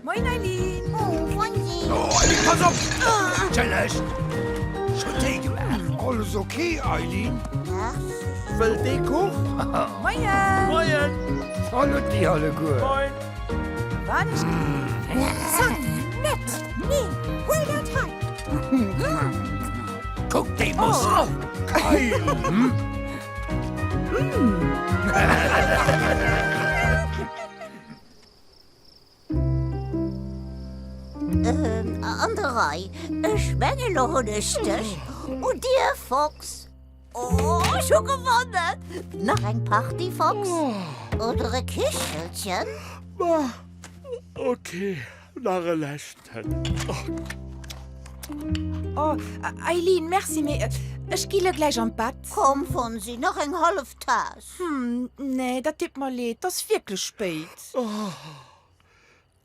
Moien Eileen! Oh, Fonsi! Oh, Eileen, pass op! Entschëllegt! Ech hunn Téi gemaach. Alles ok, Eileen? Merci. Wëllt ee Kuch? Moien! Moien! Salut déi alleguer! Moin! Wann ech Zack, net! Nee, huel dat hei! Kuck déi Mussel! Geil! Hm? An der Rei. Ech mengen, lo hunn ech dech. Und dir, Fox? Oh, ech hu gewonnen! Nach eng Partie, Fox? Oder e Kichelchen? Ma, okay, nach e leschten. Oh, Eileen, merci, mee ech gi lo gläich an d'Bett. Komm, Fonsi, nach eng hallef Taass. Hm, nee, dat deet mer leed, 't ass wierklech spéit. Oh,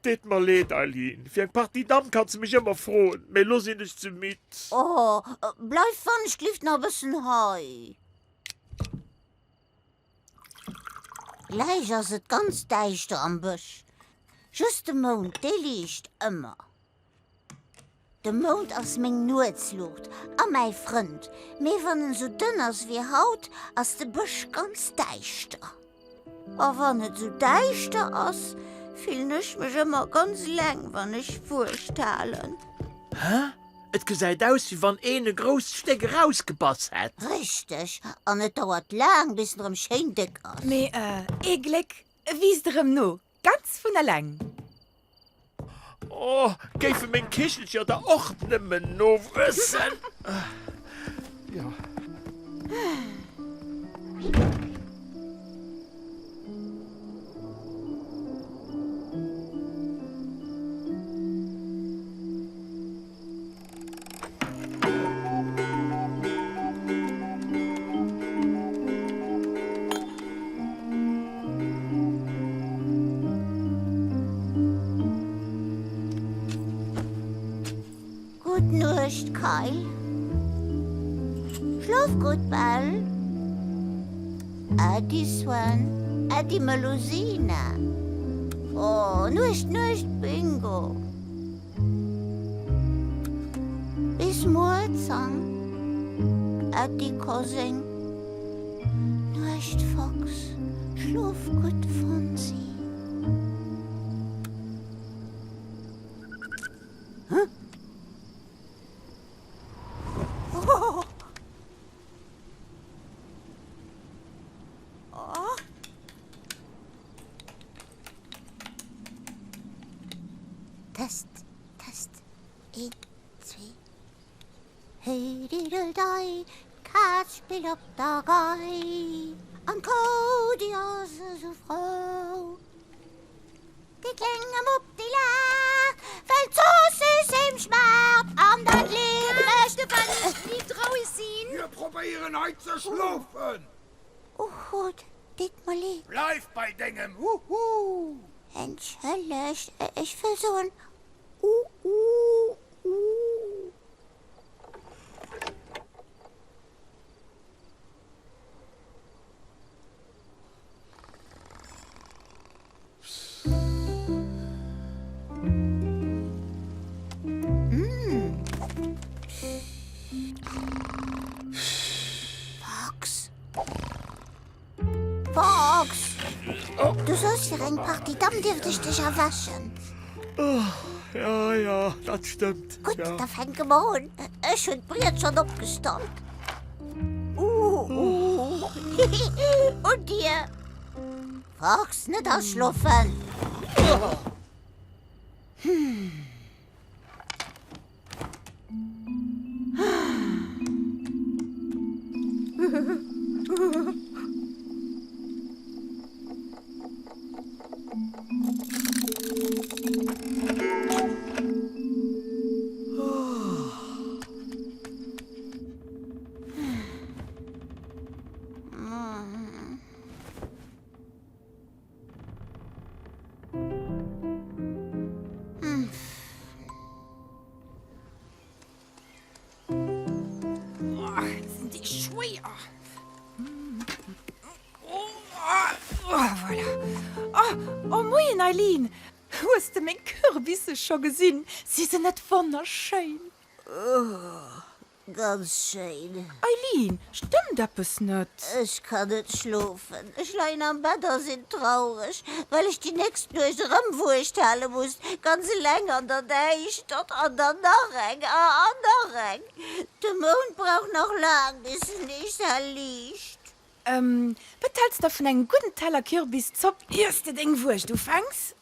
deet mer leed, Eileen. Fir eng Partie Damm kanns de mech ëmmer froen, mee lo sinn ech ze midd. Oh, bleif wannschlift nach e bëssen hei. Gläich ass et ganz däischter am Bësch. Just de Mound, dee liicht ëmmer. De Mound ass meng Nuetsluucht a mäi Frënd, mee wann en sou dënn ass wéi haut, ass de Bësch ganz däischter. A wann et sou däischter ass, fillen ech mech ëmmer ganz eleng, wann ech Wuecht halen. Hä? Et gesäit aus, wéi wann een e grousst Stéck erausgebass hätt. Richteg, an et dauert laang, bis en erëm schéin déck ass. Mee ee Gléck, e wiisst erëm no, ganz vun eleng. Oh, géife meng Kichelcher der och nëmmen nowuessen! Jo. Gutt Nuecht, Kayl. Schlof gutt, Belle. Äddi, Sven. Äddi, Melusina. Oh, Nuecht, Nuecht, Bingo. Bis muer, Zang. Äddi, Koseng. Nuecht, Fox. Schlof gutt, Fonsi. Huh? Oh. Oh. Test, Test, een, zwee. Hey-diddle-dei, d'Kaz spillt op der Gei. An d'Kou, déi ass esou frou. Dee klenge Mupp, dee laacht, well d'Zoossiss him schmaacht. An dat Lidd mécht de Wann ni traurig sinn. Mir probéieren hei ze schlofen. Oh, deet mer leed. Bleif bei dengem Huhu! Entschëllegt, ech wëll soen Uhu. Fox. Fox! Du soos fir eng Partie Damm dierft ech dech erwächen. Ja, ja, dat stëmmt. Gutt, da fänke mer un. Ech hunn d'Briet schonn opgestallt. Uh, un dir! Fox, net aschlofen! Sinn déi schwéier. Oh, voilà. Oh, oh moien Eileen. Hues de meng Kürbisse scho gesinn? Si se net wonnerschéin? Ganz schéin. Eileen, stëmmt eppes net? Ech kann net schlofen. Ech leien am Bett a sinn traureg, well ech déi nächst Nuecht erëm Wuecht hale muss, ganz eleng an der Däischtert. An dann nach eng a an nach eng. De Mound brauch nach laang, bis en nees hell liicht. Wat häls de vun engem gudden Teller Kürbiszopp, iers de deng Wuecht ufänks?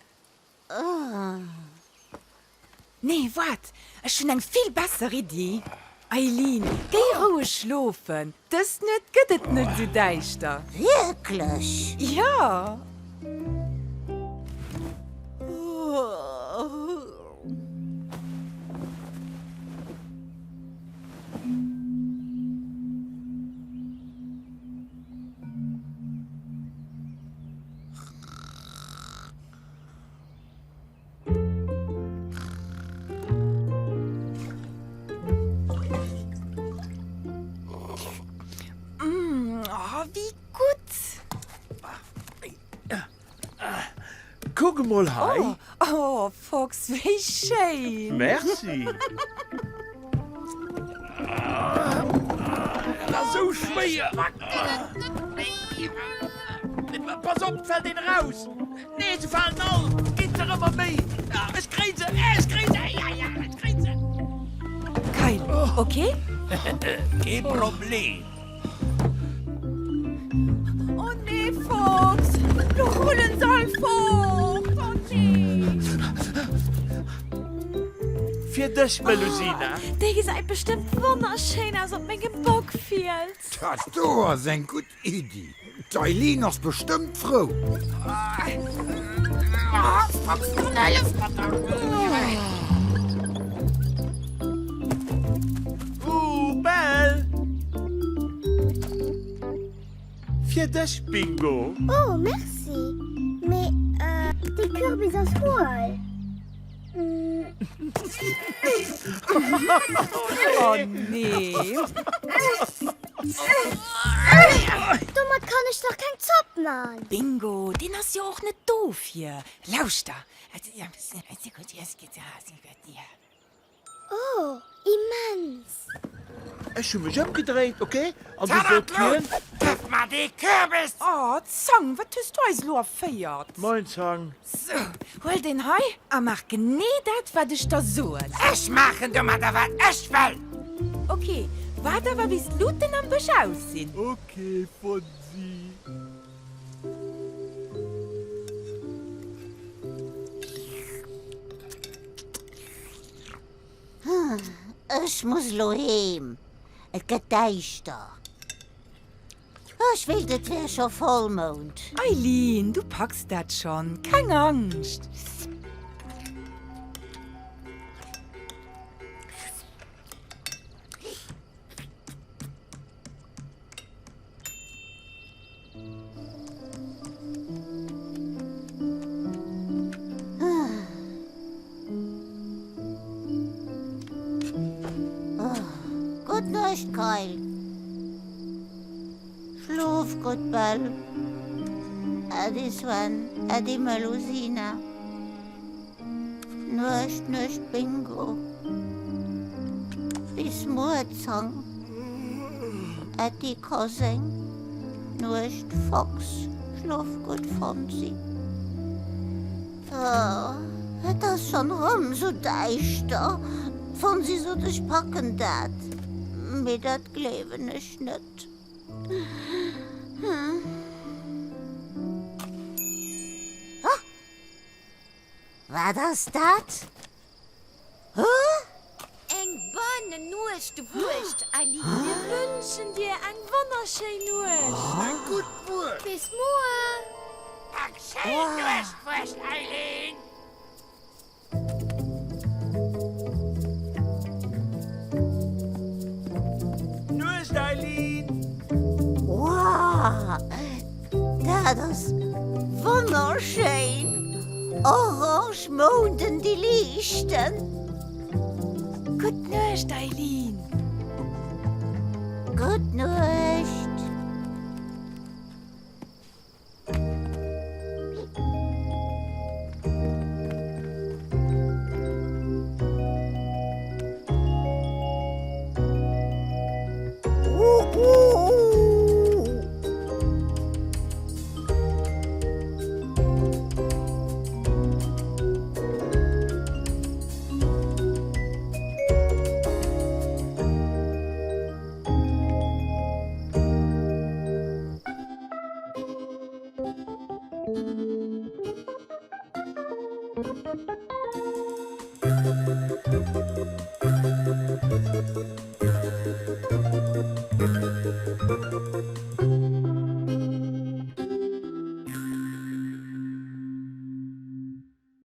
Nee, waart, ech hunn eng vill besser Iddi. Eileen, géi roueg schlofen, dës Nuet gëtt et net esou däischter. Wierklech? Jo. Mmh, oh, wéi gutt! Kuck emol hei! Oh, oh, Fox, wéi schéin! Merci! Dat ass sou schwéier! Pass op, et fält een eraus! Nee, se falen all! Et ginn der ëmmer méi! Ech kréien se! Ech kréien se! Ja, ja, ech kréien se! Kyle, ok? Kee Problem! Oh nee, Fox! Lo rullen se all fort! Oh nee! Fir dech, Melusina! Déi gesäit bestëmmt wonnerschéin aus op mengem Bockfiels! Dat do ass eng gutt Iddi! D'Eileen ass bestëmmt frou! Ooh, Belle! Fir dech, Bingo! Oh, merci! Mee, dee Kürbis ass huel. Oh nee! Domat kann ech dach keng Zopp man! Bingo, deen ass jo och net dofir. Lauschter! Oh, immens! Ech hu mech ëmgedréit, ok? An du sot hien. Gëff mer dee Kürbis! Oh, Zang, wat hues du eis elo erféiert? Moin, Zang. Sou, huel deen hei a maach genee dat, wat ech der soen. Ech maachen domadder, wat ech wëll! Ok, waart awer, bis d'Luten am Bësch aus sinn. Ok, Fonsi. Ech muss elo heem, et gëtt däischter. Ech wéilt et wär scho Vollmound. Eileen, du packs dat schonn, keng Angscht. Gutt Nuecht, Kayl. Schlof gutt, Belle. Äddi, Sven. Äddi, Melusina. Nuecht, Nuecht, Bingo. Bis muer, Zang. Äddi, Koseng. Nuecht, Fox. Schlof gutt, Fonsi. Oh, et ass schonn erëm sou däischter. D'Fonsi sot, ech packen dat. Mee dat gleewen ech net. Wat ass dat? Huh? Eng bonne Nuecht Wuecht, Eileen. Mir wënschen dir eng wonnerschéin Nuecht. Eng gutt Wuecht. Bis muer. Eng schéin Nuechtwuecht, Eileen. Nuecht, Eileen. Wow, dat ass wonnerschéin! Orange Mounden, déi liichten. Gutt Nuecht, Eileen. Gutt Nuecht.